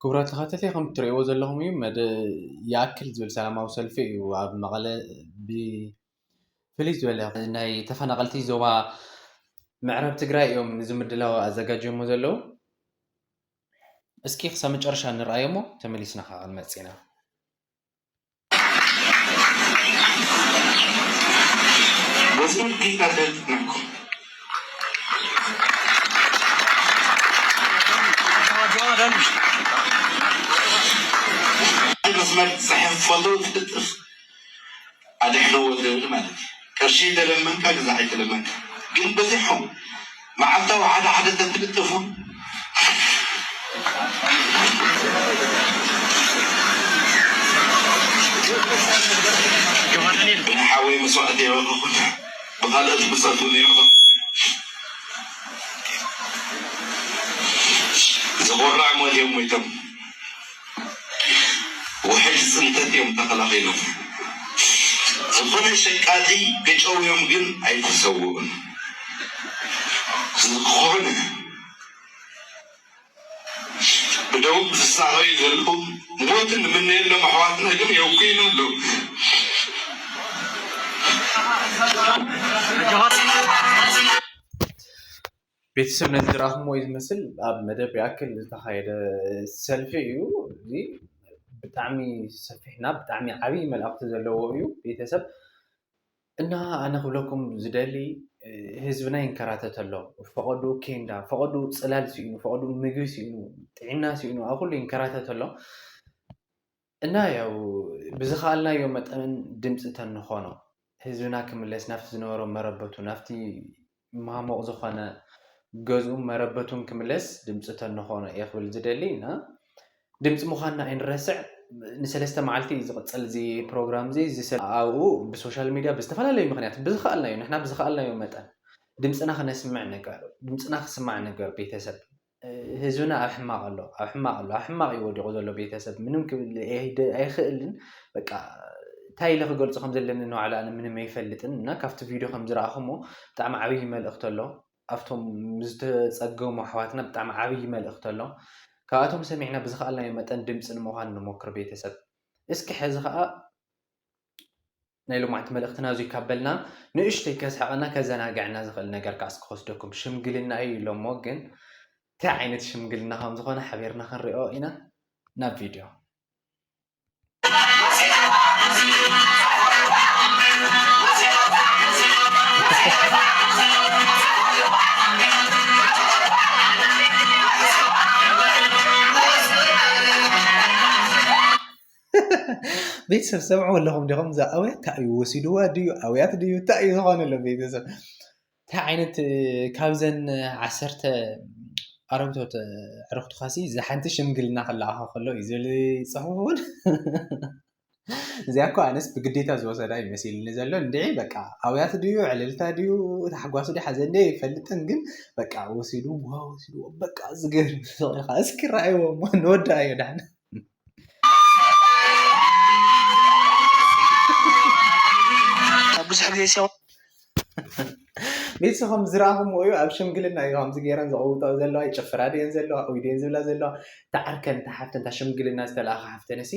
ክቡራት ተኸታተልቲ፣ ከም እትርእይዎ ዘለኹም እዩ፣ መደ-፣ ይኣክል ዝብል ሰላማዊ ሰልፊ እዩ ኣብ መቐለ ብፍልይ ዝበለ ናይ ተፈናቐልቲ ዞባ ምዕራብ ትግራይ እዮም እዚ ምድላው ኣዘጋጅዮሞ ዘለዉ። እስኪ ክሳብ መጨረሻ ንርኣዮ እሞ ተመሊስና ከዓ ክንመጽእ ኢና። በዚ መልክዕ ኢና ተልጥነኩም። መስመር ጽሕፍ ፈልጡ ትልጥፍ ኣድሕንዎ ዝብል ማለት እዩ። ቅርሺ ተለመንካ ግዛዕ ኣይተለመንካ። ግን በዚሖም መዓልታዊ ሓደ ሓደ ተትልጥፉ ብንሓወይ መስዋእቲ የበረኹ ብኻልኦት ብጸቱ ነይሩ ዝኹራዕ ሞት እዮም ሞይቶም። ውሕጅ ጽንተት እዮም ተኸላኺሎም። ዝኾነ ሸቃጢ ገጨውዮም ግን ኣይተሰውኡን። ዝኾነ ብደቡብ ዝሳቐዩ ዘለዉ ሞትን ምነየሎም ኣሕዋትና ግን የውክይኑ ኣለዉ። ቤተሰብ ነዚ ዝረኣኹምዎ እዩ ዝመስል። ኣብ መደብ ይኣክል ዝተኻየደ ሰልፊ እዩ። እዚ ብጣዕሚ ሰፊሕና ብጣዕሚ ዓብዪ መልእኽቲ ዘለዎ እዩ። ቤተሰብ እና ኣነ ክብለኩም ዝደሊ፣ ህዝብና ይንከራተት ኣሎ። ፈቐዱ ኬንዳ፣ ፈቐዱ ጽላል ስኢኑ፣ ፈቐዱ ምግቢ ስኢኑ፣ ጥዕና ስኢኑ፣ ኣብ ኩሉ ይንከራተት ኣሎ። እና ያው ብዝኸኣልናዮ መጠን ድምፂ ተንኾኖ፣ ህዝብና ክምለስ፣ ናብቲ ዝነበሮ መረበቱ፣ ናብቲ ማሞቕ ዝኾነ ገዝኡን መረበቱን ክምለስ ድምፂ ተንኾኖ እየ ክብል ዝደሊ። እና ድምፂ ምዃንና ኣይንረስዕ። ንሰለስተ መዓልቲ እዩ ዝቕፅል እዚ ፕሮግራም እዚ። እዚ ሰብ ኣብኡ ብሶሻል ሚድያ ብዝተፈላለዩ ምኽንያት ብዝኸኣልናዮ፣ ንሕና ብዝኸኣልናዮ መጠን ድምፅና ክነስምዕ ንግበር። ድምፅና ክስማዕ ንግበር ቤተሰብ። ህዝብና ኣብ ሕማቕ ኣሎ፣ ኣብ ሕማቕ ኣሎ፣ ኣብ ሕማቕ እዩ ወዲቑ ዘሎ ቤተሰብ። ምንም ክብል ኣይደ-፣ ኣይኽእልን። በቃ እንታይ ኢለ ክገልጾ ከም ዘለኒ ንባዕሉ ኣነ ምንም ኣይፈልጥን። እና ካብቲ ቪድዮ ከም ዝረኣኹሞ ብጣዕሚ ዓብዪ መልእኽቲ ኣሎ። ኣብቶም ዝተጸገሙ ኣሕዋትና ብጣዕሚ ዓብዪ መልእኽቲ ኣሎ። ካብኣቶም ሰሚዕና ብዝኸኣልናዮ መጠን ድምፂ ንምዃን ንሞክር ቤተሰብ። እስኪ ሕዚ ኸኣ ናይ ሎማዕቲ መልእኽትና እዙይ ካብ በልና ንእሽተይ ከስሕቐና ከዘናግዐና ዝኽእል ነገር ከኣ እስኪ ክወስደኩም። ሽምግልና እዩ ኢሎሞ፣ ግን እንታይ ዓይነት ሽምግልና ከም ዝኾነ ሓቢርና ክንሪኦ ኢና። ናብ ቪድዮ። ቤተሰብ ሰምዑ ኣለኹም ዲኹም? እዛ ኣውያት እንታይ እዩ ወሲድዋ ድዩ? ኣውያት ድዩ? እንታይ እዩ ዝኾነ ኣሎ ቤተሰብ? እንታይ ዓይነት፣ እ፣ ካብዘን ዓሰርተ ኣረግቶት፣ እ፣ ኣረግቱኻሲ እዛ ሓንቲ ሽምግልና ክለኣኸ ከሎ እዩ ዝብል ጽሑፍ እውን። እዚኣ እኮ ኣነስ ብግዴታ ዝወሰዳ ይመሲልኒ ዘሎ። እንድዒ በቃ ኣውያት ድዩ ዕልልታ ድዩ ታሕጓስ ድዩ ሓዘን ድዩ ኣይፈልጥን፣ ግን በቃ ወሲዱ፣ ዋ ወሲዱ፣ በቃ ዝገርም ስቕ ኢልካ እስኪ ረኣይዎ እሞ ንወድኣዮ ዳሕና። ብዙሕ ግዜ ሲያው ቤተሰብ ከም ዝረኣኹምዎ እዩ። ኣብ ሽምግልና እዩ ከምዚ ገይረን ዘቐውጣ ዘለዋ፣ ይጭፍራ ድየን ዘለዋ፣ ኡይ ድየን ዝብላ ዘለዋ። እታ ዓርከን፣ እታ ሓፍተን፣ እታ ሽምግልና ዝተለኣኻ ሓፍተን እሲ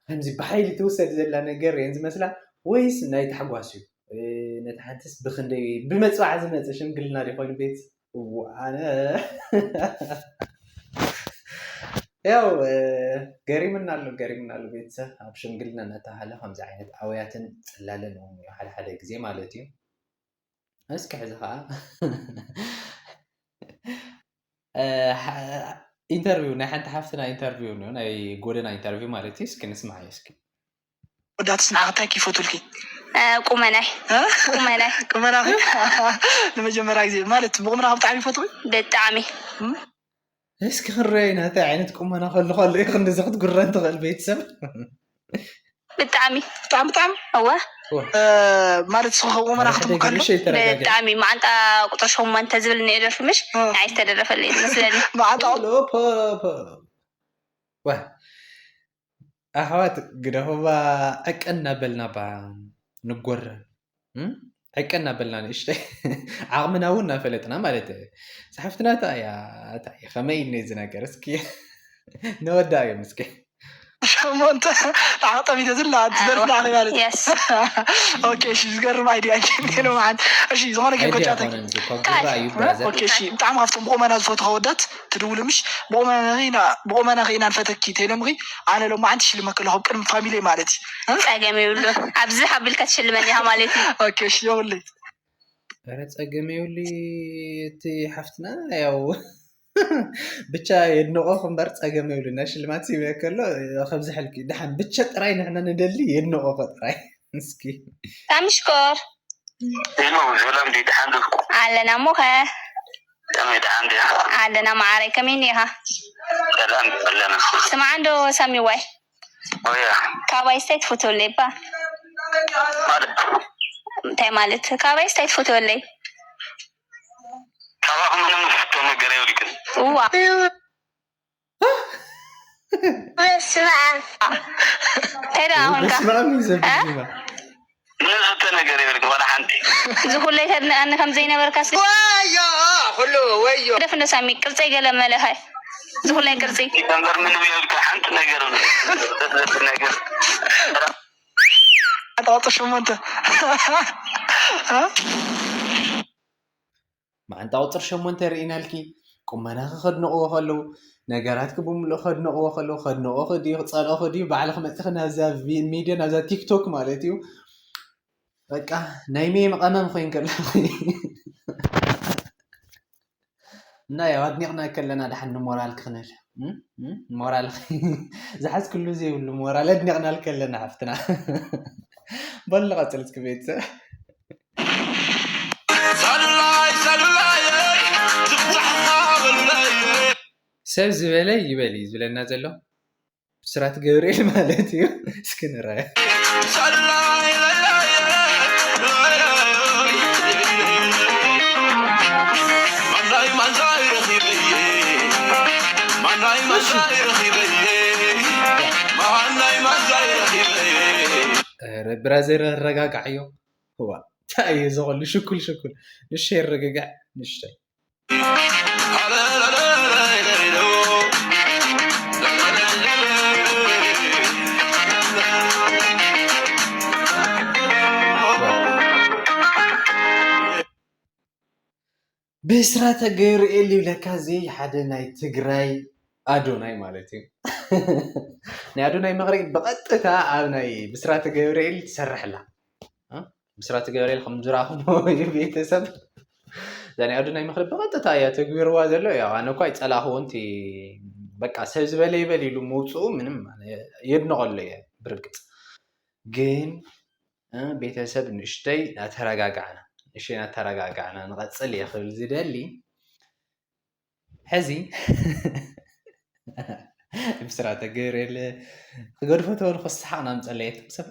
ከምዚ ብሓይሊ ትውሰድ ዘላ ነገር እየን ዝመስላ፣ ወይስ ናይ ታሕጓስ እዩ? እ፣ ነታ ሓንትስ ብኽንደይ ብመጽዋዕ ዝመጽእ ሽምግልና ድዩ ኮይኑ ቤት? እዋ፣ ኣነ ያው፣ እ፣ ገሪምና ኣሎ፣ ገሪምና ኣሎ ቤተሰብ። ኣብ ሽምግልና እናተባህለ ከምዚ ዓይነት ኣውያትን ጽላለን እውን እዩ ሓደ ሓደ ግዜ ማለት እዩ። እስኪ ሕዚ ኸዓ፣ እ፣ ሓ-፣ ኢንተርቪው፣ ናይ ሓንቲ ሓፍትና ኢንተርቪው እኒኦ፣ ናይ ጎደና ኢንተርቪው ማለት እዩ። እስኪ ንስማዓዮ እስኪ። ወዳትስ ንዓኺ እንታይ ይፈትውልኪ? ቁመናይ እ? ቁመናይ ቁመናኺ ንመጀመርያ ግዜ ማለት ብቁመናኺ ብጣዕሚ ይፈትዊ። ብጣዕሚ። እስኪ ክንረኣይ ኢና እንታይ ዓይነት ቁመና ከሉ ከሉ እዩ ክንድዚ ክትጉረን ትኽእል ቤተሰብ። ብጣዕሚ። ብጣዕሚ ብጣዕሚ እወ። እ፣ ማለት ንስኺ ከም ቁመና ሓደ ክትምከሉ ግርሽ ይተረጋገ ብጣዕሚ መዓንጣ ቁጥሪ ሸሞንተ ዝብል እኒኦ ደርፊ ምሽ እ። ናይ ዝተደረፈለይ መስለኒ። መዓንጣ ዋ ኣሕዋት ግደፉባ። ዕቀን እናበልና ባ ንጎረ እም? ዕቀን እናበልና ንእሽተይ ዓቕምና እውን እናፈለጥና ማለት እዩ። ሓፍትና እታ እያ እታ እያ ከመይ እኒ እዚ ነገር እስኪ ነወዳ እዮም እስኪ ሸሞንተ ዓቕጠሚተ ዝላ ትደርፍ ዳዕለ ማለት እዩ። የስ ኦኬ እሺ ዝገርም ኣይዲያ ኔሮ መዓን እሺ ዝኾነ ጌም ኣይዲያ ከጫወተኪ ኮነ እዚ እኮ ጉራ እዩ ብራዘር ኦኬ እሺ ብጣዕሚ ካብቶም ብቁመና ዝፈትዎ ወዳት ትድውሉ ምሽ ብቁመና ኢና ብቁመና ኢና ንፈተኪ ተይሎምኺ ኣነ ሎም መዓንቲ ሽልመኪ ኣለኹ ኣብ ቅድሚ ፋሚሊ ማለት እዩ ጸገም ይብሉ ኣብዚ ሓቢልካ ትሽልመኒ ኢኻ ማለት እዩ። ኦኬ እሺ የብለይ ኧረ ጸገም የብሉ እቲ ሓፍትና ያው ብቻ የድንቆ እምበር ጸገም የብሉ ናይ ሽልማት ሲበ ከሎ ከብዝሐልኪ ደሓን ብቻ ጥራይ ንሕና ንደሊ የድንቆ ጥራይ እስኪ ታምሽኮር ሄሎ ሰላም ዲ ደሓን ዶ ኣለና እሞ ከ ከመይ ደሓን ዲያ ኣለና መዓረይ ከመይ እኒኻ? ሰላም ኣለና ስምዓ እንዶ ሳሚዋይ ኦያ ካባይ ስታይ ትፈትወለይ እባ ማለት እንታይ ማለት ካባይ ስታይ ትፈትወለይ? ካባኹም ምንም ዝፍቶ ነገር የብልክን እዋ በስመ ኣብ እንታይ ደኣ ኮንካ? በስመ ኣብ እዩ ዘብል ዜማ። ምንም ዝፍቶ ነገር የብልክን ዋላ ሓንቲ እዚ ኩለይ ተድንቐኒ ከም ዘይነበርካ እስኪ ወዮ ኩሉ ወዮ ደፍ እንዶ ሳሚ ቅርጸይ ገለ መለኸ እዚ ኩለይ ቅርጺ እምበር ምንም የብልክን ሓንቲ ነገር ነገር ኣጣዋጦ ሸሞንተ መዓንጣ ቁፅሪ ሸሞንተ ርኢናልኪ። ቁመናኺ ከድንቕዎ ከለዉ፣ ነገራትኪ ብምሉእ ከድንቕዎ ከለዉ፣ ከድንቕኺ ድዩ ክፀልእኺ ድዩ ባዕልኺ መፂኺ ናብዛ ቪ- ሚድያ ናብዛ ቲክቶክ ማለት እዩ። በቃ ናይ ሜም ቀመም ኮይንኪ ኣለኺ። እና ያው ኣድኒቕና ከለና ደሓን ንሞራልኪ ክንብል እም? እም? ሞራልኺ ዝሓዝክሉ ዘይብሉ ሞራል ኣድኒቕናልኪ ኣለና ሓፍትና። በሉ ንቐፅል እስኪ ቤተሰብ። ሰላይ ሰላይ ትብዛሕና በለይ ሰብ ዝበለ ይበል እዩ ዝብለና ዘሎ ብስራት ገብርኤል ማለት እዩ። እስኪ ንረአ። ሰላይ ለላይ ማናይ ማንዛይ ረኺበየ ማናይ ማንዛይ ረኺበየ ማናይ ማንዛይ ረኺበየ ኧረ ብራዘር ኣረጋግዓዮ። እዋ እንታይ እዩ እዚ ኹሉ ሽኩል ሽኩል? ንእሽተይ ኣረጋግዕ ንእሽተይ። ብስራተ ገብርኤል ይብለካ እዚ ሓደ ናይ ትግራይ ኣዶናይ ማለት እዩ። ናይ ኣዶናይ ምኽሪ ብቐጥታ ኣብ ናይ ብስራተ ገብርኤል ትሰርሕ ኣላ። እ? ብስራተ ገብርኤል ከም ዝረኣኹሞ እዩ ቤተሰብ። እዛ ናይ ኣዶናይ ምኽሪ ብቐጥታ እያ ተግቢርዋ ዘሎ። ያው ኣነ እኳ ኣይጸላእኹዎን እቲ በቃ ሰብ ዝበለ ይበል ኢሉ ምውፅኡ ምንም የድንቐሉ እየ ብርግፅ። ግን እ፣ ቤተሰብ ንእሽተይ ናተረጋጋዕና ንእሽተይ ናተረጋጋዕና ንቐፅል እየ ክብል ዝደሊ። ሕዚ ብስራ ተገብር የለ ክገድፎ ተበልኮ ሰሓቕና ምጸለየት ሰብ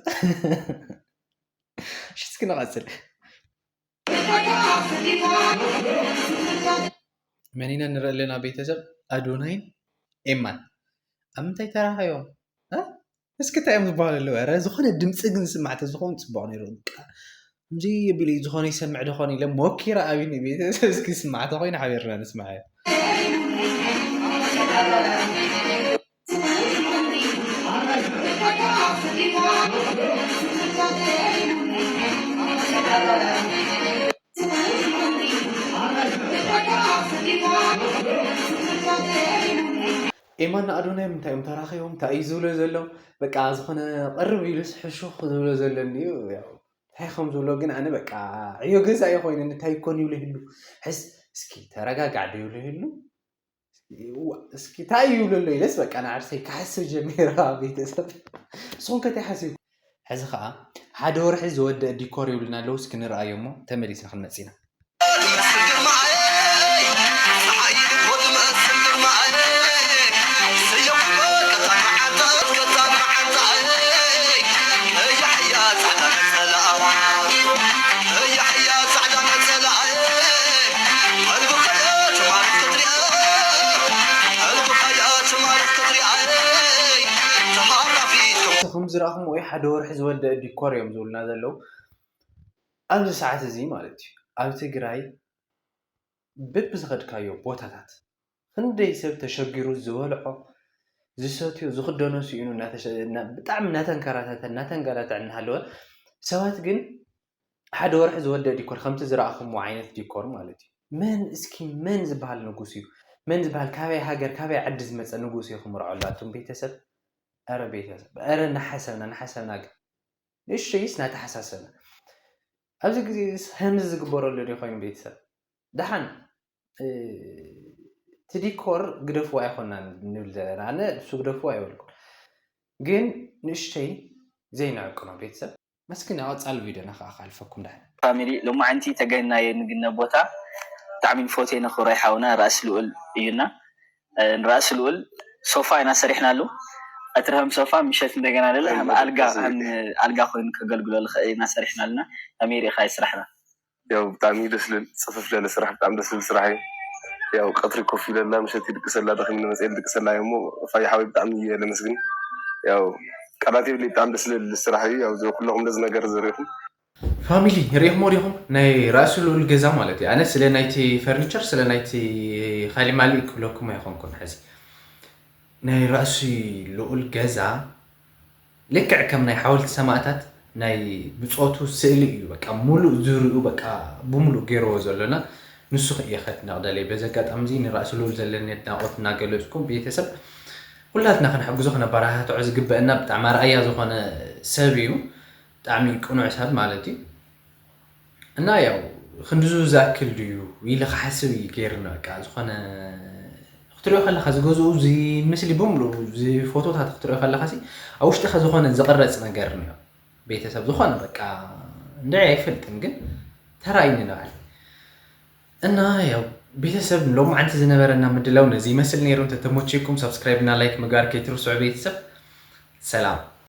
ሽስኪ ንቐጽል። መን ኢና ንርኢ ኣለና ቤተሰብ? ኣዶናይን ኤማን ኣብ ምንታይ ተራኸዮም? እስኪ እንታይ እዮም ዝበሃሉ ኣለዉ? ኧረ ዝኾነ ድምፂ ግን ዝስማዕ ተዝኸውን ፅቡቕ ነይሩ። ከምዚ የቢሉ ዝኾነ ይሰምዕ ዶ ኾን ኢለ ሞኪረ ኣብኒ ቤተሰብ እስኪ ስማዕ ተኾይኑ ሓቢርና ንስማዕ። ኤማና ኣዶናይ ምንታይ እዮም ተራኺቦም እንታይ እዩ ዝብሎ ዘሎ? በቃ ዝኾነ ቅርብ ኢሉስ ሕሹኽ ዝብሎ ዘሎ እኒኡ እንታይ ከም ዝብሎ ግን ኣነ በቃ ዕዮ ገዛ እዩ ኮይኑ እንታይ ይኮን ይብሎ ይህሉ ሕስ እስኪ ተረጋጋዕ ዶ ይብሎ ይህሉ እስኪ እንታይ እዩ ይብሎ ኣሎ ኢለስ በቃ ንዓርሰይ ክሓስብ ጀሚረ ቤተሰብ ንስኹም ከ እንታይ ሓሲብኩም? ሕዚ ከዓ ሓደ ወርሒ ዝወደአ ዲኮር ይብሉና ኣለዉ እስኪ ንርኣዮ እሞ ተመሊስና ክንመፅእ ኢና። ከም ዝረኣኹም ወይ ሓደ ወርሒ ዝወደአ ዲኮር እዮም ዝብሉና ዘለዉ ኣብዚ ሰዓት እዚ ማለት እዩ ኣብ ትግራይ በብዝኸድካዮ ቦታታት ክንደይ ሰብ ተሸጊሩ ዝበልዖ ዝሰትዮ ዝኽደኖ ስኢኑ ብጣዕሚ እናተንከራተተ እናተንገላትዐ እናሃለወ ሰባት ግን ሓደ ወርሒ ዝወደእ ዲኮር ከምቲ ዝረኣኹምዎ ዓይነት ዲኮር ማለት እዩ። መን እስኪ መን ዝበሃል ንጉስ እዩ? መን ዝበሃል ካበይ ሃገር ካበይ ዓዲ ዝመፀ ንጉስ እዩ ክምርዖ ኣሎ ኣቱም ቤተሰብ? ኧረ ቤተሰብ ኧረ እናሓሰብና እናሓሰብና ግን ንእሽተይስ እናተሓሳሰብና ኣብዚ ግዜ ከምዚ ዝግበረሉ ዶ ኮይኑ ቤተሰብ ደሓን እቲ ዲኮር ግደፍዎ ኣይኮናን ንብል ዘለና ኣነ እሱ ግደፍዎ ኣይበልኩን ግን ንእሽተይ ዘይንዕቅኖ ቤተሰብ መስኪ ናብ ቀፃሊ ቪድዮና ከዓ ካልፈኩም ዳሕን ፋሚሊ ሎማዓንቲ ተገናየን ግነ ቦታ ብጣዕሚ ንፎቴ ነኽብሮ ሓውና ራእሲ ልኡል እዩና ንራእሲ ልኡል ሶፋ ኢና ሰሪሕናሉ ቀትሪ ከም ሶፋ ምሸት እንደገና ደለ ከም ኣልጋ ከም ኣልጋ ኮይኑ ከገልግሎ ልኽእል ኢና ሰሪሕናልና ከመይ ርኢኻ ስራሕና ያው ብጣዕሚ ደስ ልብል ፅፍፍ ለለ ስራሕ ብጣዕሚ ደስ ልብል ስራሕ እዩ ያው ቀትሪ ኮፍ ኢለና ምሸት ይድቅሰላ ደኺምኒ መፅአ ይድቅሰላ እየ እሞ ፋያ ሓወይ ብጣዕሚ እየ ለመስግን ያው ቃላት የብለይ ብጣዕሚ ደስ ልብል ስራሕ እዩ ያው ኩለኹም ነዚ ነገር ዝርኢኹም ፋሚሊ ሪኢኹሞ ዲኹም ናይ ራእሲ ልኡል ገዛ ማለት እዩ ኣነ ስለ ናይቲ ፈርኒቸር ስለ ናይቲ ካሊማሊ ክብለኩም ኣይኮንኩን ሕዚ ናይ ራእሲ ልኡል ገዛ ልክዕ ከም ናይ ሓወልቲ ሰማእታት ናይ ብፆቱ ስእሊ እዩ በቃ ሙሉእ ዙርኡ በቃ ብሙሉእ ገይርዎ ዘሎና ንሱ ክእየ ከድነቕ ደለይ በዚ ኣጋጣሚ እዚ ንራእሲ ልኡል ዘለኒ ኣድናቖት እናገለፅኩ ቤተሰብ ኩላትና ክነሕግዞ ክነበረታትዖ ዝግበአና ብጣዕሚ ኣርኣያ ዝኾነ ሰብ እዩ ብጣዕሚ ቅኑዕ ሰብ ማለት እዩ እና ያው ክንድዙ ዝኣክል ድዩ ኢለ ክሓስብ እዩ ገይርኒ በቃ ዝኾነ ክትሪኦ ከለካ ዝገዝኡ እዚ ምስሊ ብምሉ እዚ ፎቶታት ክትሪኦ ከለካ ሲ ኣብ ውሽጥካ ዝኾነ ዝቅረፅ ነገር እኒኦ ቤተሰብ ዝኾነ በቃ እንድዒ ኣይፈልጥን ግን ተራእይኒ ንባዕል እና ያው ቤተሰብ ሎማዓንቲ ዝነበረና ምድላው ነዚ ይመስል ነይሩ እንተተመቸኩም ሳብስክራይብ እና ላይክ ምግባር ከይትርስዑ ቤተሰብ ሰላም